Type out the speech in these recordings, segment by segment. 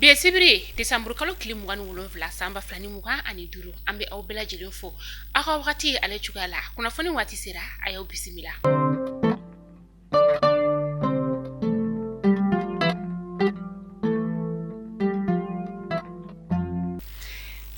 Bi ye sibiri desanburukalo tile 27 san 2025, an bɛ aw bɛɛ lajɛlen fo aw ka wagati ale cogoya la. Kunnafoni waati sera, a y'aw bisimila.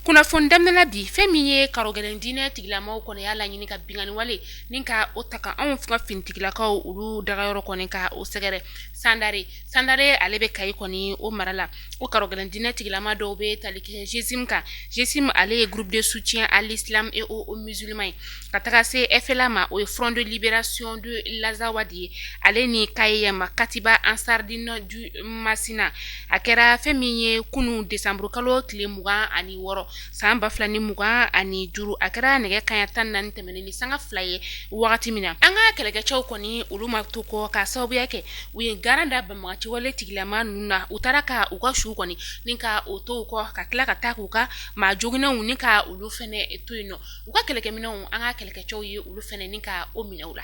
Kunnafoni daminɛ la bi, fɛn min ye karogɛlɛn diinɛ tigilamaw kɔni y'a laɲini ka binkanni wale ni ka o ta ka anw ka finitigilakaw olu dagayɔrɔ kɔni ka o sɛgɛrɛ Sandare. Sandare ale bɛ Kayi kɔni o mara la. O karogɛlɛn diinɛ tigilama dɔw bɛ tali kɛ GSIM kan. GSIM ale ye groupe de soutien à l'islam et aux musulmans ye, ka taga se FLA ma, o ye Front de libération de l'Azawad ye, ale ni KIM, Katiba Ansardine du Masina. A kɛra fɛn min ye kunun desanburukalo tile 26 san 2025, a kɛra nɛgɛ kanɲɛ 14 tɛmɛnen ni sanga 2 ye wagati min na, an ka kɛlɛkɛcɛw kɔni olu ma to kɔ ka sababuya kɛ u ye garan da banbagaci wale tigilama ninnu na. U taara ka u ka su kɔni ni ka o to u kɔ, ka tila ka taa k'u ka maa joginnenw ni ka olu fɛnɛ to yen nɔ. U ka kɛlɛkɛminɛnw, an ka kɛlɛkɛcɛw ye olu fɛnɛ ni ka o minɛ u la.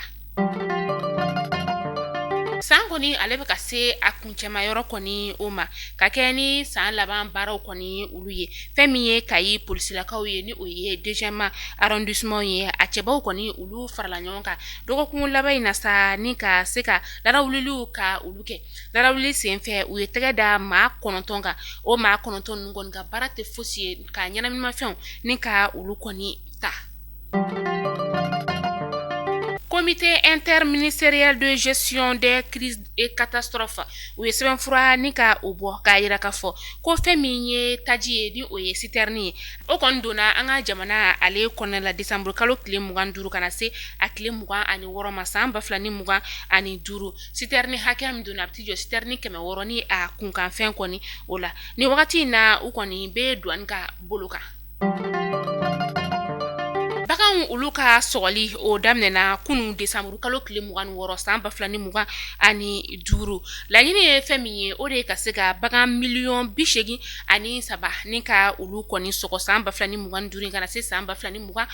San kɔni ale bɛ ka se a kuncɛma yɔrɔ kɔni o ma, ka kɛ ni san laban baaraw kɔni olu ye. Fɛn min ye Kayi polisilakaw ye, ni o ye deuxième arrondissement ye, a cɛbaw kɔni olu farala ɲɔgɔn kan dɔgɔkun laban in na sa, ni ka se ka larawuliliw ka olu kɛ. Larawuli senfɛ, u ye tɛgɛ da maa 9 kan. O maa 9 ninnu kɔni ka baara tɛ fosi ye ka ɲɛnaminimafɛnw ni ka olu kɔni ta. Comité interministériel de gestion des crises et catastrophes, u ye sɛbɛnfura ni ka o bɔ k'a jira k'a fɔ ko fɛn min ye taji ye, ni o ye citerne ye, o kɔni donna an ka jamana ale kɔnɔna la desanburukalo tile 25 ka na se a tile 26 ma san 2025. Citerne hakɛ min donna, a bɛ t'i jɔ citerne 600 ni a kunkanfɛn kɔni o la. Ni wagati in na, u kɔni bɛ douane ka bolo kan. Baganw olu ka sɔgɔli o daminɛna kunun desanburukalo tile 26 san 2025. Laɲini ye fɛn min ye, o de ye ka se ka bagan miliyɔn 83 ni ka olu kɔni sɔgɔ san 2025 ka na se san 2026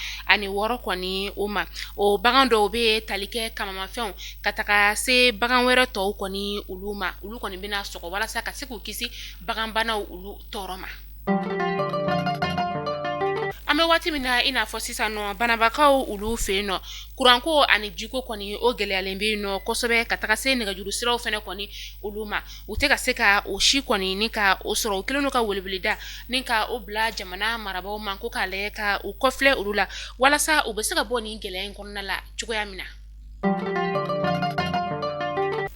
kɔni o ma. O bagan dɔw bɛ tali kɛ kamamafɛnw ka taga se bagan wɛrɛ tɔw kɔni olu ma. Olu kɔni bɛna sɔgɔ walasa ka se k'u kisi baganbanaw olu tɔɔrɔ ma. An bɛ waati min na i n'a fɔ sisan nɔ, Banabakaw olu fɛ yen nɔ, kuranko ani jiko kɔni o gɛlɛyalen bɛ yen nɔ kosɛbɛ, ka taga se nɛgɛjuru siraw fana kɔni olu ma. U tɛ ka se ka o si kɔni ni ka o sɔrɔ. U kɛlen don ka weleweleda ni ka o bila jamana marabaaw ma ko k'a lajɛ ka u kɔfilɛ olu la walasa u bɛ se ka bɔ nin gɛlɛya in kɔnɔna la cogoya min na.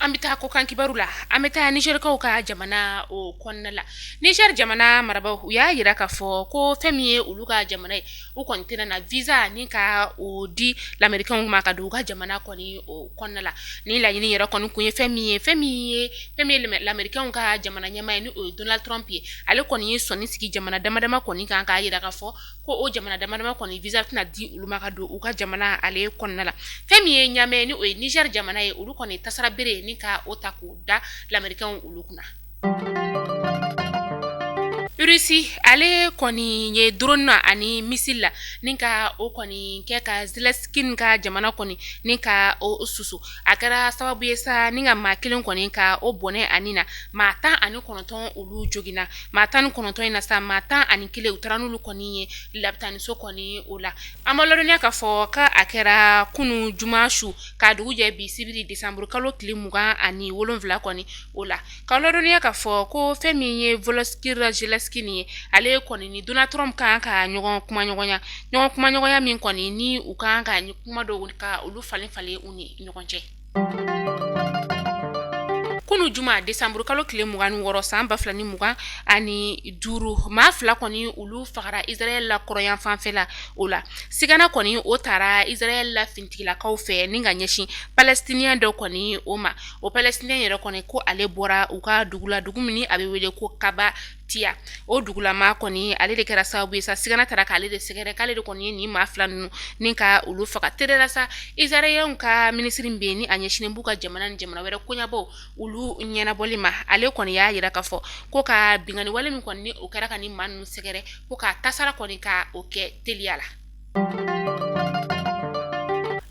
An bɛ taa kɔkan kibaru la. An bɛ taa Nizɛrikaw ka jamana o kɔnɔna la. Nizɛri jamana marabaaw, u y'a jira k'a fɔ ko fɛn min ye olu ka jamana ye, u kɔni tɛna na visa ni ka o di lamerikɛnw ma ka don u ka jamana kɔni o kɔnɔna la. Ni laɲini yɛrɛ kɔni kun ye fɛn min ye, fɛn min ye lamerikɛnw ka jamana ɲɛmaa ye, ni o ye Donald Trump ye, ale kɔni ye sɔnni sigi jamana damadama kɔni kan k'a jira k'a fɔ ko o jamana damadama kɔni visa tɛna di olu ma ka don u ka jamana ale kɔnɔna la. Fɛn min ye Ɲamɛ, ni o ye Nizɛri jamana ye, olu kɔni tasara bere ni ka o ta k'o da lamerikɛnw olu kunna. Irisi ale kɔni ye drone na ani missile la ni ka o kɔni kɛ ka Zelensky ka jamana kɔni ni ka o susu. A kɛra sababu ye sa ni ka maa kelen kɔni ka o bɔnɛ a ni na, maa 19 olu joginna. Maa 19 in na sa, maa 11 u taara n'olu kɔni ye labitaniso kɔni o la. An b'a ladɔnniya k'a fɔ k'a kɛra kunun juma su k'a dugu jɛ bi sibiri desanburu kalo tile 27 kɔni o la. K'a ladɔnniya k'a fɔ ko fɛn min ye Volodymyr Zelensky nin ye, ale kɔni ni Donald Trump kan ka ɲɔgɔn kumaɲɔgɔnya min kɔni ni u kan ka kuma dɔw ka olu falen falen u ni ɲɔgɔn cɛ. Kunun juma desanburu kalo tile 26 san 2025, maa 2 kɔni olu fagara Israël la kɔrɔyan fanfɛ la o la. Sigana kɔni o taara Israël la finitigilakaw fɛ ni ka ɲɛsin palestinien dɔ kɔni o ma. O palestinien yɛrɛ kɔni ko ale bɔra u ka dugu la, dugu min a bɛ wele ko Kabatiya. O dugulama kɔni ale de kɛra sababu ye sa sigana taara k'ale de sɛgɛrɛ, k'ale de kɔni ye nin maa 2 ninnu ni ka olu faga. Teliya la sa, Israɛliyɛnw ka minisiri min bɛ yen ni a ɲɛsinnen b'u ka jamana ni jamana wɛrɛ koɲɛbɔw olu ɲɛnabɔli ma, ale kɔni y'a jira k'a fɔ ko ka binkanni wale min kɔni ni o kɛra ka nin maa ninnu sɛgɛrɛ, ko k'a tasara kɔni ka o kɛ teliya la.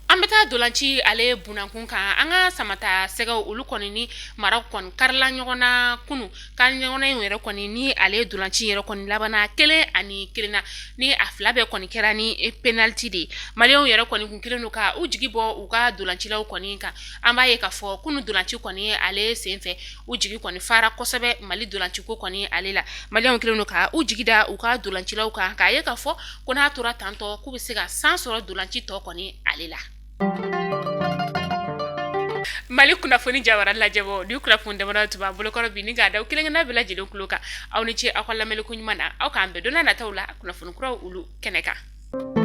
An bɛ taa taa dolanci ale bunankun kan. An ka samata sɛgɛw olu kɔni ni Maroc kɔni karila ɲɔgɔn na kunun. Kari ɲɔgɔn in yɛrɛ kɔni ni ale dolanci yɛrɛ kɔni labanna 1-1 na, ni a fila bɛɛ kɔni kɛra ni penalty de ye. Maliyɛnw yɛrɛ kɔni kun kelen don ka u jigi bɔ u ka dolancilaw kɔni kan. An b'a ye k'a fɔ kunun dolanci kɔni ale senfɛ, u jigi kɔni fara kosɛbɛ Mali dolanciko kɔni ale la. Maliyɛnw kelen don ka u jigi da u ka dolancilaw kan, k'a ye k'a fɔ ko n'a tora tantɔ, k'u bɛ se ka san sɔrɔ dolanci tɔ kɔni ale la. Mali kunnafoni jabara lajɛbɔ ni kunnafoni damadɔ tun b'an bolokɔrɔ bi ni k'a da kelen-kelenna bɛɛ lajɛlen tulo kan. Aw ni ce aw ka lamɛnni ko ɲuman na. Aw k'an bɛn don nataw la kunnafoni kuraw olu kɛnɛ kan.